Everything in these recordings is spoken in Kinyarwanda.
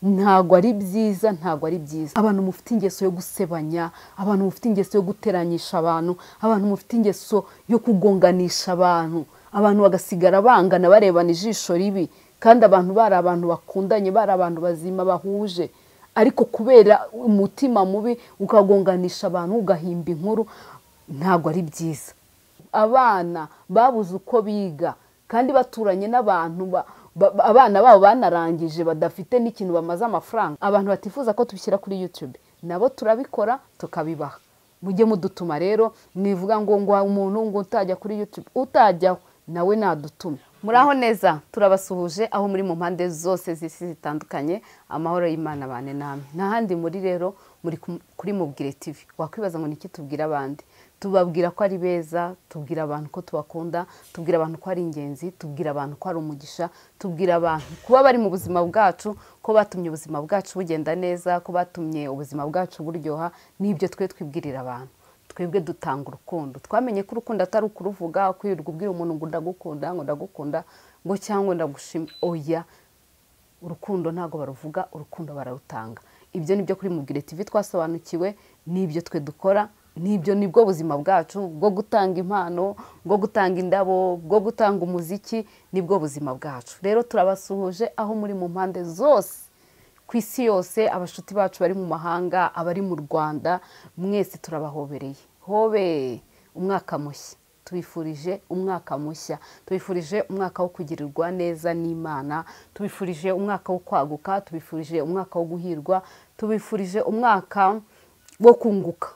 Ntabwo ari byiza, ntabwo ari byiza. Abantu mufite ingeso yo gusebanya, abantu mufite ingeso yo guteranyisha abantu, abantu mufite ingeso yo kugonganisha abantu, abantu bagasigara bangana barebana ijisho ribi, kandi abantu bari abantu bakundanye, bari abantu bazima bahuje, ariko kubera umutima mubi ukagonganisha abantu, ugahimba inkuru, ntabwo ari byiza. Abana babuze uko biga kandi baturanye n'abantu, abana babo banarangije badafite n'ikintu bamaze amafaranga. Abantu batifuza ko tubishyira kuri YouTube nabo turabikora tukabibaha. Mujye mudutuma rero, mwivuga ngo ngo umuntu ngo utajya kuri YouTube, utajyaho nawe nadutume. Muraho neza, turabasuhuje aho muri mu mpande zose z'isi zitandukanye, amahoro y'Imana bane namwe. N'ahandi muri rero muri kuri Mubwire TV. Wakwibaza ngo niki tubwira abandi? Tubabwira ko ari beza, tubwira abantu ko tubakunda, tubwira abantu ko ari ingenzi, tubwira abantu ko ari umugisha, tubwira abantu kuba bari mu buzima bwacu, ko batumye ubuzima bwacu bugenda neza, ko batumye ubuzima bwacu buryoha. Nibyo twe twibwirira abantu. Twebwe dutanga urukundo. Twamenye ko urukundo atari ukuruvuga, kwirirwa ubwira umuntu ngo ndagukunda, ngo ndagukunda, ngo cyangwa ndagushima. Oya, urukundo ntago baruvuga, urukundo bararutanga. Ibyo nibyo kuri Mubwire TV twasobanukiwe, nibyo twe dukora, nibyo nibwo buzima bwacu bwo gutanga impano, bwo gutanga indabo, bwo gutanga umuziki, nibwo buzima bwacu. Rero turabasuhuje aho muri mu mpande zose ku isi yose, abashuti bacu bari mu mahanga, abari mu Rwanda, mwese turabahobereye. Hobe umwaka mushya, tubifurije umwaka mushya, tubifurije umwaka wo kugirirwa neza n'Imana, tubifurije umwaka wo kwaguka, tubifurije umwaka wo guhirwa, tubifurije umwaka wo kunguka.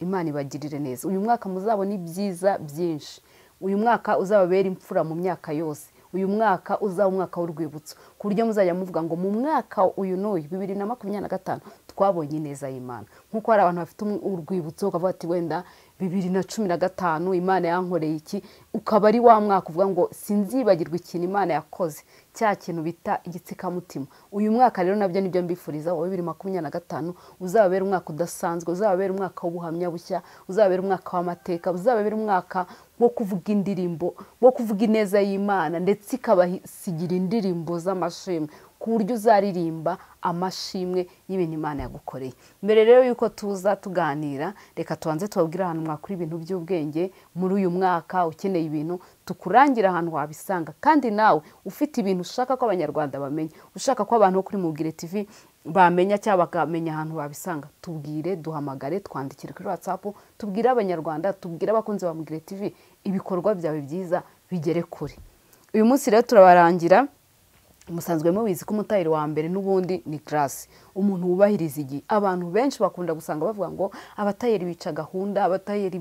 Imana ibagirire neza. Uyu mwaka muzabona ibyiza byinshi. Uyu mwaka uzababera imfura mu myaka yose. Uyu mwaka uzaba umwaka w'urwibutso, ku buryo muzajya muvuga ngo mu mwaka uyu n'uyu 2025 twabonye ineza y'Imana. Nkuko hari abantu bafite urwibutso ukavuga ati wenda 2015 Imana yankoreye iki, ukaba ari wa mwaka uvuga ngo sinzibagirwa ikintu Imana yakoze, cya kintu bita igitsikamutima. Uyu mwaka rero nabyo nibyo mbifuriza wa 2025 uzababera umwaka udasanzwe, uzababera umwaka w'ubuhamya bushya, uzababera umwaka w'amateka, uzababera umwaka wo kuvuga indirimbo, wo kuvuga ineza y'Imana, ndetse ikabasigira indirimbo z'amashimwe, ku buryo uzaririmba amashimwe y'ibintu Imana yagukoreye. Mbere rero yuko tuza tuganira, reka tubanze tubabwire ahantu mwakura ibintu by'ubwenge muri uyu mwaka. Ukeneye ibintu tukurangira ahantu wabisanga, kandi nawe ufite ibintu ushaka ko abanyarwanda bamenya, ushaka ko abantu bo kuri Mubwire TV bamenya cyangwa bakamenya ahantu babisanga, tubwire, duhamagare, twandikire kuri WhatsApp, tubwire abanyarwanda, tubwire abakunzi ba Mubwire TV ibikorwa byawe byiza bigere kure. Uyu munsi rero turabarangira. Musanzwe mubizi ko umutayeri wa mbere n'ubundi ni Grace, umuntu wubahiriza igihe. Abantu benshi bakunda gusanga bavuga ngo abatayeri bica gahunda, abatayeri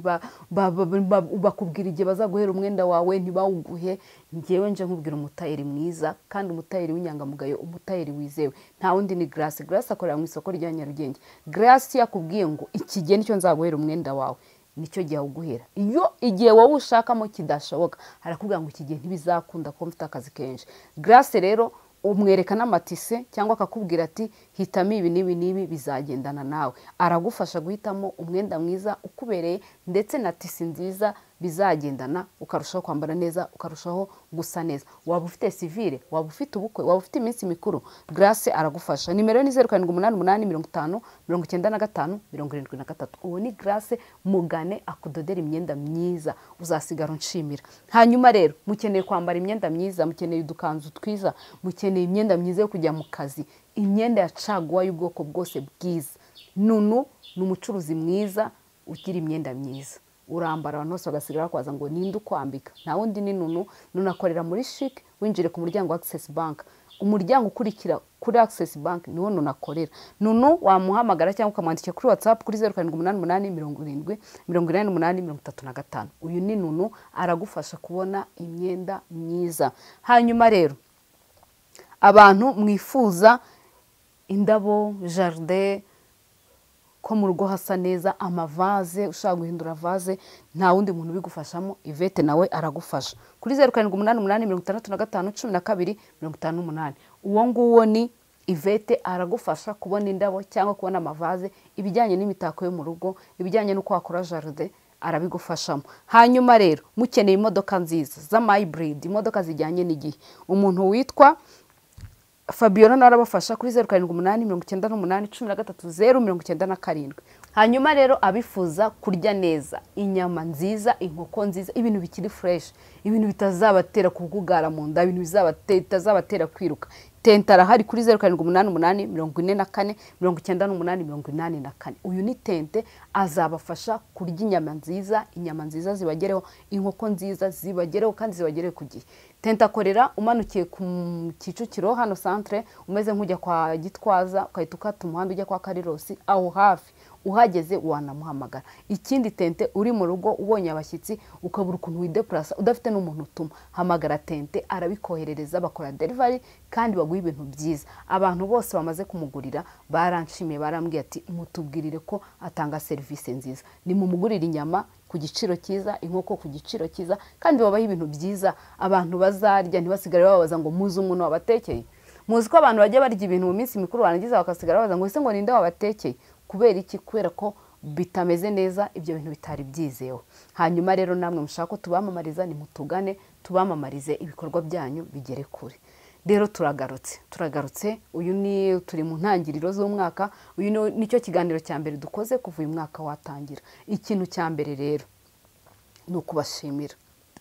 bakubwira igihe bazaguhera umwenda wawe ntibawuguhe. Njyewe nje nkubwira umutayeri mwiza kandi umutayeri w'inyangamugayo, umutayeri wizewe, nta wundi ni Grace. Grace akorera mu isoko rya Nyarugenge. Grace yakubwiye ngo iki gihe nicyo nzaguhera umwenda wawe, nicyo gihe uguhera. Iyo igihe wowe ushakamo kidashoboka, arakubwira ngo iki gihe ntibizakunda ko mfite akazi kenshi. Grace rero umwereka n'amatise cyangwa akakubwira ati hitamo ibi n'ibi n'ibi bizagendana nawe. Aragufasha guhitamo umwenda mwiza ukubereye ndetse na tisi nziza bizagendana, ukarushaho kwambara neza, ukarushaho gusa neza. Waba ufite civile, waba ufite ubukwe, waba ufite iminsi mikuru, Grace aragufasha. Nimero ni 0788 50 95 73. Uwo ni Grace, mugane akudodera imyenda myiza, uzasigara unshimira. Hanyuma rero mukeneye kwambara imyenda myiza, mukeneye udukanzu twiza, mukeneye imyenda myiza yo kujya mu kazi, imyenda ya caguwa y'ubwoko bwose bwiza. Nunu ni umucuruzi mwiza ugira imyenda myiza. Urambara abantu bose bagasigara kwaza ngo ninde ukwambika, nta wundi ni Nunu. Nunu akorera muri Chic, winjire ku muryango wa Access Bank, umuryango ukurikira kuri Access Bank niwo Nunu akorera. Nunu wamuhamagara cyangwa ukamwandikira kuri WhatsApp kuri 0788 70 88 35. Uyu ni Nunu, aragufasha kubona imyenda myiza. Hanyuma rero abantu mwifuza indabo, jardin, ko mu rugo hasa neza, amavaze, ushaka guhindura vaze, nta wundi muntu ubigufashamo, Yvette nawe aragufasha. Kuri 0788 65 12 58. Uwo nguwo ni Yvette, aragufasha kubona indabo cyangwa kubona amavaze, ibijyanye n'imitako yo mu rugo, ibijyanye n'uko wakora jardin, arabigufashamo. Hanyuma rero mukeneye imodoka nziza z'ama hybrid, imodoka zijyanye n'igihe, umuntu witwa Fabiola nawe arabafasha kuri 0789 13 097. Hanyuma rero abifuza kurya neza, inyama nziza, inkoko nziza, ibintu bikiri fresh, ibintu bitazabatera kugugara mu nda, ibintu bitazabatera kwiruka. Tente arahari kuri 0788 44 98 84. Uyu ni Tente, azabafasha kurya inyama nziza, inyama nziza zibagereho, inkoko nziza zibagereho kandi zibagereho ku gihe. Tente akorera umanukiye ku Kicukiro hano centre, umeze nk'ujya kwa Gitwaza ukahita ukata umuhanda ujya kwa Karirosi, aho hafi uhageze wanamuhamagara. Ikindi Tente, uri mu rugo ubonye abashyitsi ukabura ukuntu wideplasa udafite n'umuntu utuma, hamagara Tente arabikoherereza, bakora delivery kandi baguha ibintu byiza. Abantu bose bamaze kumugurira baranshimiye, barambwiye ati mutubwirire ko atanga serivisi nziza. Nimumugurire inyama ku giciro cyiza, inkoko ku giciro cyiza, kandi babaha ibintu byiza abantu bazarya ntibasigare babaza ngo muzi umuntu wabatekeye. Muzi ko abantu bajya barya ibintu mu minsi mikuru barangiza bakasigara babaza ngo ese ngo ninde wabatekeye? Kubera iki? Kubera ko bitameze neza, ibyo bintu bitari byizewe. Hanyuma rero namwe mushaka ko tubamamariza, nimutugane tubamamarize ibikorwa byanyu bigere kure. Rero turagarutse, uyu ni turi mu ntangiriro z'umwaka, uyu nicyo kiganiro cya mbere dukoze kuva uyu mwaka watangira. Ikintu cya mbere rero ni ukubashimira.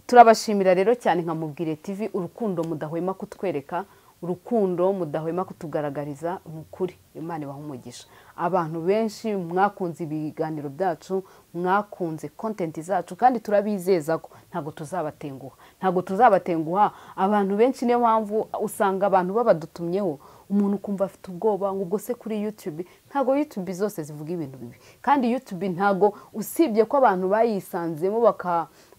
Turabashimira rero cyane nka Mubwire TV, urukundo mudahwema kutwereka, urukundo mudahwema kutugaragariza, ni ukuri Imana ibaha umugisha. Abantu benshi mwakunze ibiganiro byacu, mwakunze content zacu, kandi turabizeza ko ntabwo tuzabatenguha, ntabwo tuzabatenguha. Abantu benshi niyo mpamvu usanga abantu babadutumyeho, umuntu ukumva afite ubwoba ngo ubwo se kuri YouTube, ntabwo YouTube zose zivuga ibintu bibi, kandi YouTube ntabwo, usibye ko abantu bayisanzemo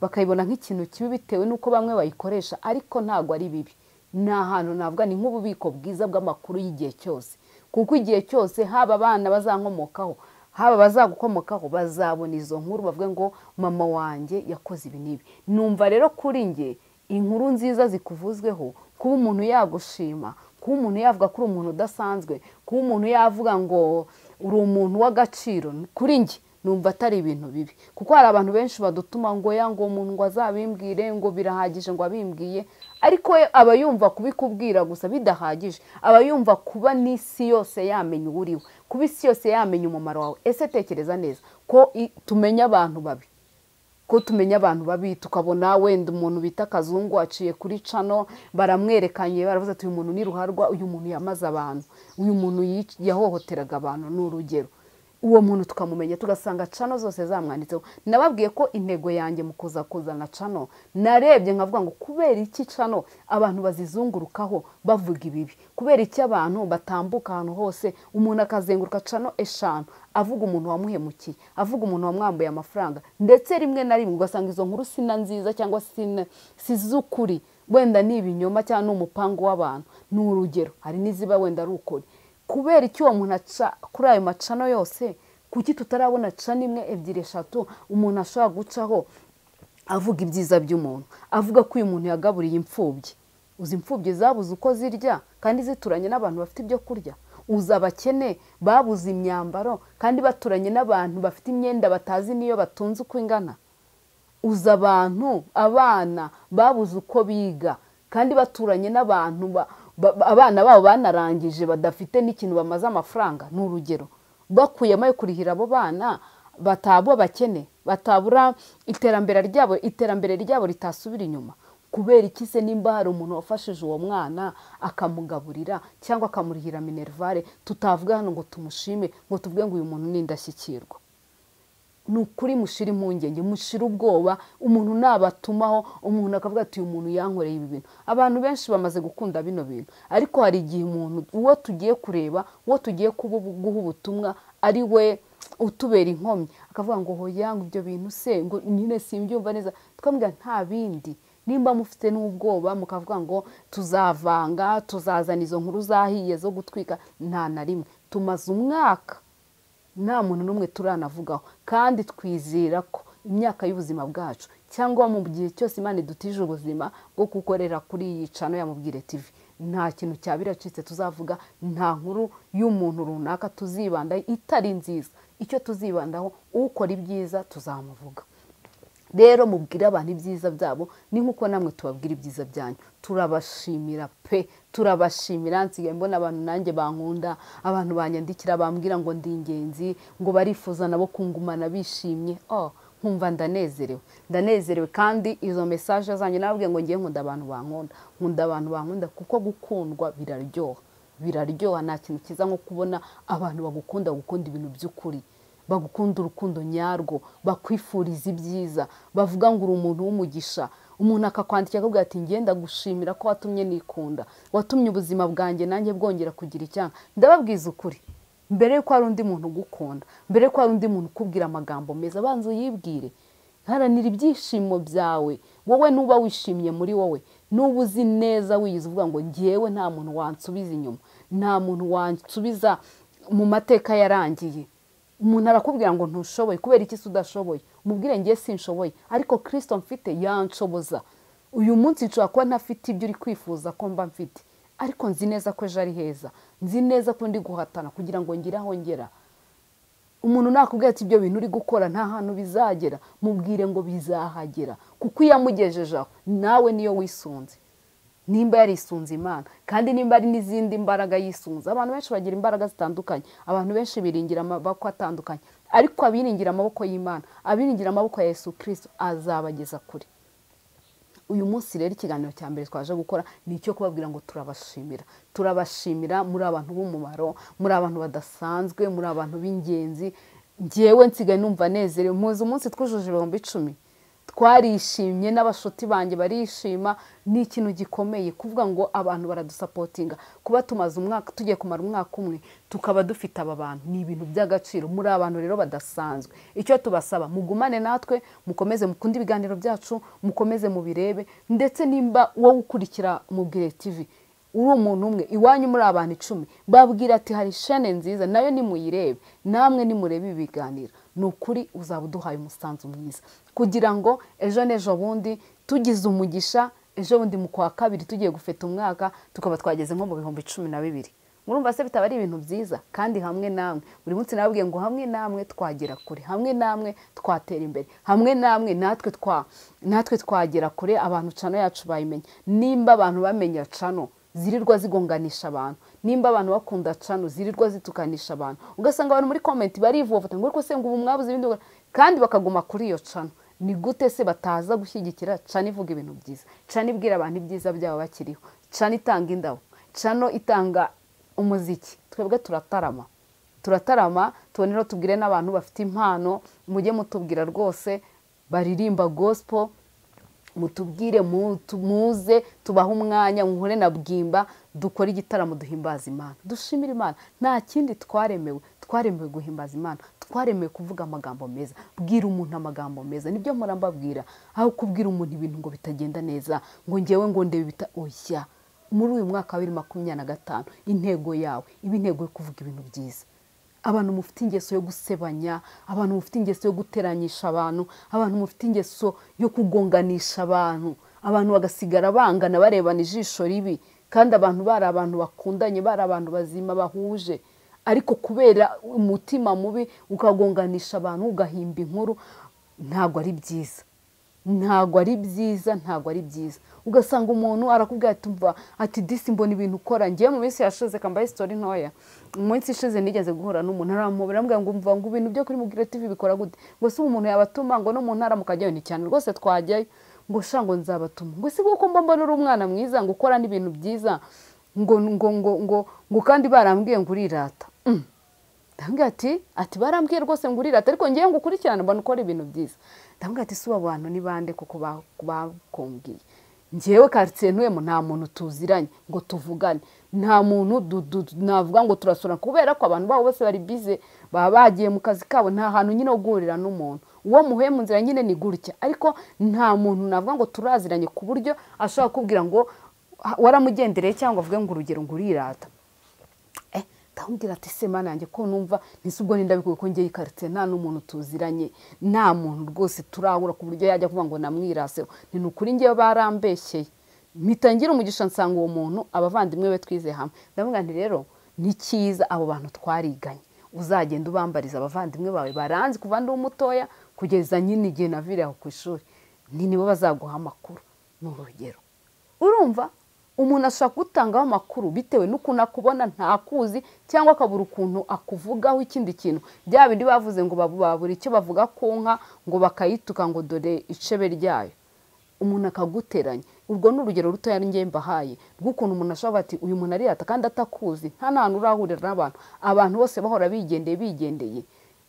bakayibona nk'ikintu kibi bitewe n'uko bamwe bayikoresha, ariko ntabwo ari bibi. Ni ahantu navuga ni nk'ububiko bwiza bw'amakuru y'igihe cyose, kuko igihe cyose haba abana bazankomokaho, haba bazagukomokaho, bazabona izo nkuru bavuge ngo mama wanjye yakoze ibi n'ibi. Numva rero kuri njye inkuru nziza zikuvuzweho, kuba umuntu yagushima, kuba umuntu yavuga ko uri umuntu udasanzwe, kuba umuntu yavuga ngo uri umuntu w'agaciro, kuri njye numva atari ibintu bibi. Kuko hari abantu benshi badutuma ngo ya ngo umuntu ngo azabimbwire ngo birahagije ngo abimbwiye, ariko we aba yumva kubikubwira gusa bidahagije, aba yumva kuba n'isi yose yamenya uwo uriwe, kuba isi yose yamenya umumaro wawe. Ese tekereza neza ko tumenya abantu babi, ko tumenya abantu babi, tukabona wenda umuntu bita Kazungu aciye kuri channel, baramwerekanye baravuze ati uyu muntu ni ruharwa, uyu muntu yamaze abantu, uyu muntu yahohoteraga abantu, ni urugero. Uwo muntu tukamumenya tugasanga channel zose zamwanditseho. Nababwiye ko intego yanjye mu kuza kuzana channel, narebye nkavuga ngo kubera iki channel abantu bazizungurukaho bavuga ibibi, kubera iki abantu batambuka ahantu hose, umuntu akazenguruka channel 5 avuga umuntu wamuhemukiye, avuga umuntu wamwambuye amafaranga, ndetse rimwe na rimwe ugasanga izo nkuru sina nziza cyangwa si z'ukuri, wenda ni ibinyoma cyangwa ni umupango w'abantu, ni urugero, hari n'iziba wenda ari ukuri. Kubera iki uwo muntu aca kuri ayo macano yose? Kuki tutarabona cana 1 2 3 umuntu ashobora gucaho avuga ibyiza by'umuntu, avuga ko uyu muntu yagaburiye imfubyi? Uzi imfubyi zabuze uko zirya kandi zituranye n'abantu bafite ibyo kurya? Uzi abakene babuze imyambaro kandi baturanye n'abantu bafite imyenda batazi niyo batunze uko ingana? Uzi abantu, abana babuze uko biga kandi baturanye n'abantu abana babo banarangije badafite n'ikintu bamaze amafaranga, ni urugero. Bakuyemo ayo kurihira abo bana batabo bakene, batabura iterambere ryabo, iterambere ryabo ritasubira inyuma. Kubera iki se nimba hari umuntu wafashije uwo mwana akamugaburira cyangwa akamurihira minervare, tutavuga hano ngo tumushime, ngo tuvuge ngo uyu muntu ni indashyikirwa? Ni ukuri mushira impungenge, mushira ubwoba, umuntu nabatumaho, umuntu akavuga ati uyu muntu yankoreye ibi bintu. Abantu benshi bamaze gukunda bino bintu, ariko hari igihe umuntu uwo tugiye kureba, uwo tugiye guha ubutumwa ari we utubera inkomyi, akavuga ngo hoya ngo ibyo bintu se ngo nyine simbyumva neza, tukamubwira nta bindi. Nimba mufite n'ubwoba mukavuga ngo tuzavanga, tuzazana izo nkuru zahiye zo gutwika, nta na rimwe. Tumaze umwaka nta muntu n'umwe turanavugaho, kandi twizera ko imyaka y'ubuzima bwacu cyangwa mu gihe cyose Imana idutije ubuzima bwo gukorera kuri iyi channel ya Mubwire TV, nta kintu cyabiracitse tuzavuga, nta nkuru y'umuntu runaka tuzibanda itari nziza. Icyo tuzibandaho, ukora ibyiza tuzamuvuga. Rero mubwire abantu ibyiza byabo ni nkuko namwe tubabwira ibyiza byanyu. Turabashimira pe, turabashimira. Nsigaye mbona abantu nanjye bankunda, abantu banyandikira bambwira ngo ndi ingenzi, ngo barifuza nabo kungumana bishimye. Oh, nkumva ndanezerewe, ndanezerewe. Kandi izo message zanyu nababwiye ngo ngiye nkunda abantu bankunda, nkunda abantu bankunda, kuko gukundwa biraryoha, biraryoha. Nta kintu cyiza nko kubona abantu bagukunda, gukunda ibintu by'ukuri, bagukunda urukundo nyarwo, bakwifuriza ibyiza, bavuga ngo uri umuntu w'umugisha. Umuntu akakwandikira akakubwira ati ngenda gushimira ko watumye nikunda, watumye ubuzima bwanjye nanjye bwongera kugira icyanga. Ndababwiza ukuri, mbere yuko hari undi muntu ugukunda, mbere yuko hari undi muntu ukubwira amagambo meza, banza uyibwire. Haranira ibyishimo byawe. Wowe nuba wishimye muri wowe, nuba uzi neza wiyizi uvuga ngo ngewe nta muntu wansubiza inyuma, nta muntu wansubiza mu mateka yarangiye. Umuntu arakubwira ngo ntushoboye, kubera iki se udashoboye? Umubwire ngiye sinshoboye, ariko Kristo mfite yanshoboza. Uyu munsi nshobora kuba ntafite ibyo uri kwifuza ko mba mfite, ariko nzi neza ko ejo ari heza, nzi neza ko ndi guhatana kugira ngo ngire aho ngera. Umuntu nakubwira ati ibyo bintu uri gukora nta hantu bizagera, mubwire ngo bizahagera, kuko iyo amugejeje aho nawe niyo wisunze. Nimba yarisunze Imana, kandi nimba ari n'izindi mbaraga yisunze. Abantu benshi bagira imbaraga zitandukanye, abantu benshi biringira amaboko atandukanye, ariko abiringira amaboko y'Imana, abiringira amaboko ya Yesu Kristo azabageza kure. Uyu munsi rero ikiganiro cya mbere twaje gukora ni icyo kubabwira ngo turabashimira. Turabashimira, muri abantu b'umumaro, muri abantu badasanzwe, muri abantu b'ingenzi. Njyewe nsigaye numva nezerewe. Muzi umunsi twujuje 10,000 twarishimye, n'abashuti banjye barishima. Ni ikintu gikomeye kuvuga ngo abantu baradusapotinga. Kuba tumaze umwaka, tugiye kumara umwaka umwe tukaba dufite aba bantu, ni ibintu by'agaciro. Muri abantu rero badasanzwe. Icyo tubasaba, mugumane natwe, mukomeze mukunde ibiganiro byacu, mukomeze mubirebe. Ndetse nimba wowe ukurikira Mubwire TV uri umuntu umwe, iwanyu muri abantu 10, babwira ati hari chaîne nziza nayo nimuyirebe, namwe nimurebe ibiganiro. Ni ukuri uzaba uduhaye umusanzu mwiza, kugira ngo ejo n'ejo bundi tugize umugisha, ejo bundi mu kwa kabiri tugiye gufeta umwaka tukaba twageze nko mu 12,000. Murumva se bitaba ari ibintu byiza? Kandi hamwe namwe, buri munsi nababwiye ngo hamwe namwe twagera kure, hamwe namwe twatera imbere, hamwe namwe natwe twagera kure. Abantu channel yacu bayimenya. Nimba abantu bamenya channel zirirwa zigonganisha abantu, nimba abantu bakunda channel zirirwa zitukanisha abantu, ugasanga abantu muri comment barivovota ngo ariko se ngo ubu mwabuze ibindi, kandi bakaguma kuri iyo channel. Ni gute se bataza gushyigikira channel ivuga ibintu byiza, channel ibwira abantu ibyiza byabo bakiriho, channel itanga indabo, channel itanga umuziki? Twebwe turatarama, turatarama. Tubonero tubwire n'abantu bafite impano, mujye mutubwira rwose, baririmba gospel, mutubwire, muze tubahe umwanya, muhure na Bwimba, dukore igitaramo, duhimbaza Imana, dushimire Imana. Nta kindi twaremewe, twaremewe guhimbaza Imana, twaremewe kuvuga amagambo meza. Bwira umuntu amagambo meza, nibyo mpora mbabwira. Aho kubwira umuntu ibintu ngo bitagenda neza, ngo ngewe ngo ndebe bita, oya. Muri uyu mwaka wa 2025 intego yawe iba intego yo kuvuga ibintu byiza. Abantu mufite ingeso yo gusebanya, abantu mufite ingeso yo guteranyisha abantu, abantu mufite ingeso yo kugonganisha abantu, abantu bagasigara bangana barebana ijisho ribi, kandi abantu bari abantu bakundanye, bari abantu bazima bahuje, ariko kubera umutima mubi ukagonganisha abantu, ugahimba inkuru, ntabwo ari byiza. Ntabwo ari byiza, ntabwo ari byiza. Ugasanga umuntu arakubwira ati umva, ati disi mbona ibintu ukora. Ngiye mu minsi yashize kambaye story ntoya, mu minsi ishize nigeze guhura n'umuntu arampobera, arambwira ngo umva ngo ibintu byo kuri Mubwire TV bikora gute, ngo se umuntu yabatuma ngo no mu ntara mukajyayo? Ni cyane rwose twajyayo. Ngo sha ngo nzabatuma, ngo si kuko mba mbona uri umwana mwiza, ngo ukora n'ibintu byiza, ngo ngo ngo ngo ngo kandi barambwiye ngo urirata. Ndambwira ati barambwiye rwose ngo urirata, ariko ngiye ngo ukurikirane mbona ukora ibintu byiza. Ndambwira ati si ubu bantu ni bande koko bakumbwiye? Njyewe quartier ntuyemo nta muntu tuziranye ngo tuvugane, nta muntu navuga ngo turasura, kubera ko abantu babo bose bari busy, baba bagiye mu kazi kabo, nta hantu nyine ho guhurira n'umuntu. Uwo muhuye mu nzira nyine ni gutya, ariko nta muntu navuga ngo turaziranye ku buryo ashobora kukubwira ngo waramugendereye cyangwa avuge ngo urugero ngo urirata. Ndamubwira ati se mana yanjye ko numva ntise ubwo nindabikuye ko ngiye quartier nta n'umuntu tuziranye, nta muntu rwose turahura ku buryo yajya kuvuga ngo namwiraseho. Ni ukuri ngiye barambeshyeye. Mpita ngira umugisha nsanga uwo muntu abavandimwe be twize hamwe. Ndavuga nti rero ni cyiza abo bantu twariganye, uzagenda ubambariza abavandimwe bawe baranzi kuva ndi umutoya Kugeza nyine igihe naviriye aho ku ishuri, ni nibo bazaguha amakuru. Ni urugero. Urumva umuntu ashaka gutangaho amakuru bitewe n'ukuntu akubona ntakuzi, cyangwa akabura ukuntu akuvugaho ikindi kintu. Bya bindi bavuze ngo babura icyo bavuga ku nka ngo bakayituka ngo dore icebe ryayo, umuntu akaguteranya. Urwo ni urugero rutoya njye mbahaye rw'ukuntu umuntu ashobora ati uyu muntu ariyata kandi atakuzi, nta n'ahantu urahurira n'abantu, abantu bose bahora bigendeye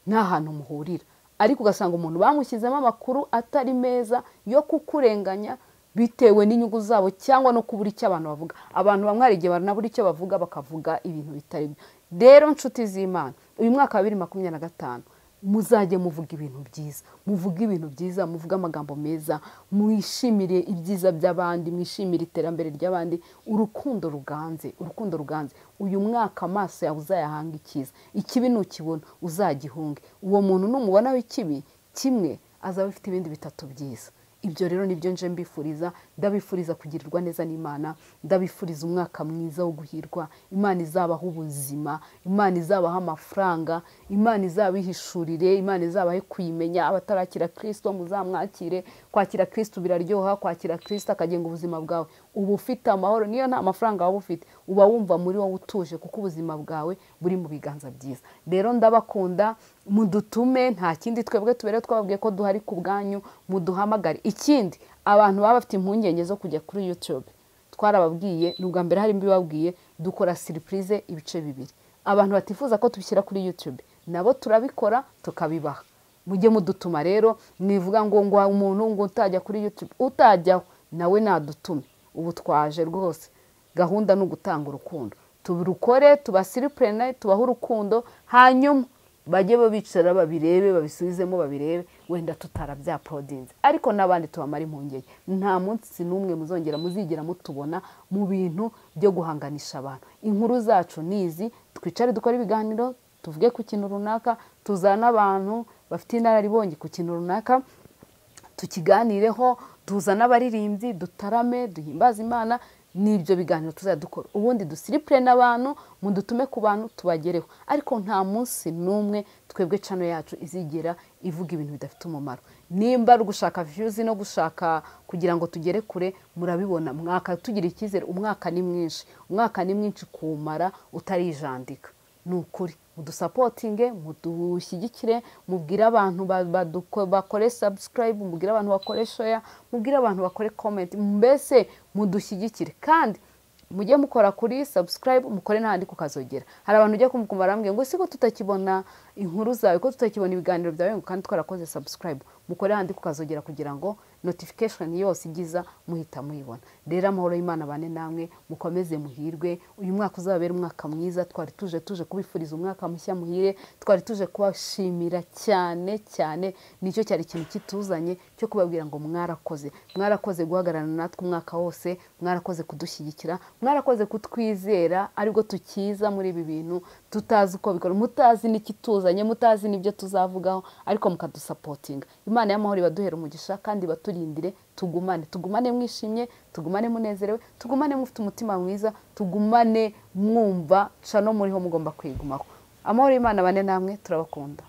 nta hantu muhurira, ariko ugasanga umuntu bamushyizemo amakuru atari meza yo kukurenganya bitewe n'inyungu zabo cyangwa no kubura icyo abantu bavuga. Abantu bamwe hari igihe banabura icyo bavuga bakavuga ibintu bitari byo. Rero nshuti z'Imana, uyu mwaka wa 2025 muzajye muvuga ibintu byiza, muvuge ibintu byiza, muvuge amagambo meza, mwishimire ibyiza by'abandi, mwishimire iterambere ry'abandi, urukundo ruganze, urukundo ruganze. Uyu mwaka amaso yawe uzayahanga icyiza, ikibi nukibona uzagihunge. Uwo muntu numubonaho ikibi kimwe azaba afite ibindi bitatu byiza. Ibyo rero nibyo nje mbifuriza, ndabifuriza kugirirwa neza n'Imana, ndabifuriza umwaka mwiza wo guhirwa, Imana izabaha ubuzima, Imana izabaha amafaranga, Imana izabihishurire, Imana izabahe kuyimenya. Abatarakira Kristo muzamwakire. Kwakira Kristo biraryoha, kwakira Kristo akagenga ubuzima bwawe, uba ufite amahoro. Niyo nta mafaranga waba ufite, uba wumva muri wowe utuje kuko ubuzima bwawe buri mu biganza byiza. Rero ndabakunda, mudutume, nta kindi twebwe tubere twababwiye ko duhari ku bwanyu, muduhamagare. Ikindi, abantu baba bafite impungenge zo kujya kuri YouTube, twarababwiye, ni ubwa mbere hari mbibabwiye, dukora surprise ibice bibiri. Abantu batifuza ko tubishyira kuri YouTube nabo turabikora tukabibaha. Mujye mudutuma rero, mwivuga ngo ngo umuntu ngo utajya kuri YouTube, utajyaho nawe nadutume. Ubu twaje rwose, gahunda ni ugutanga urukundo, tubirukore, tubasiripurene, tubahe urukundo, hanyuma bajye babicara babirebe, babisubizemo babirebe, wenda tutarabyapodinze. Ariko n'abandi tubamara impungenge, nta munsi n'umwe muzongera muzigera mutubona mu bintu byo guhanganisha abantu. Inkuru zacu nizi, twicare dukore ibiganiro, tuvuge ku kintu runaka, tuzana abantu bafite inararibonye ku kintu runaka, tukiganireho, tuzana abaririmbyi, dutarame, duhimbaze Imana. Nibyo biganiro tuzadukora. Ubundi dusiripure n'abantu, mudutume ku bantu tubagereho. Ariko nta munsi n'umwe twebwe channel yacu izigera ivuga ibintu bidafite umumaro. Nimba ari gushaka views no gushaka kugira ngo tugere kure, murabibona mwaka tugira icyizere. Umwaka ni mwinshi, umwaka ni mwinshi kumara utarijandika. Ni ukuri mudusapotinge, mudushyigikire, mubwire abantu bakore subscribe, mubwire abantu bakore share, mubwire abantu bakore comment, mbese mudushyigikire. Kandi mujye mukora kuri subscribe, mukore n'ahandi kukazogera. Hari abantu ujya kumva barambwiye ngo siko tutakibona inkuru zawe, ko tutakibona ibiganiro byawe, ngo kandi twarakoze subscribe. Mukore ahandi kukazogera kugira ngo notification yose igiza muhita muyibona. Rero amahoro y'Imana bane namwe, mukomeze muhirwe. Uyu mwaka uzabera umwaka mwiza. Twari tuje kubifuriza umwaka mushya muhire, twari tuje kubashimira cyane cyane. Nicyo cyari ikintu kituzanye cyo kubabwira ngo mwarakoze, mwarakoze guhagararana natwe umwaka wose, mwarakoze kudushyigikira, mwarakoze kutwizera, aribwo tukiza muri ibi bintu tutazi uko bikora, mutazi n'ikituzanye, mutazi n'ibyo tuzavugaho, ariko mukadusapotinga. Imana y'amahoro ibaduhera umugisha kandi ibaturindire, tugumane mwishimye, tugumane munezerewe, tugumane mufite umutima mwiza, tugumane mwumva cano muriho mugomba kwigumaho. Amahoro y'Imana bane namwe, turabakunda.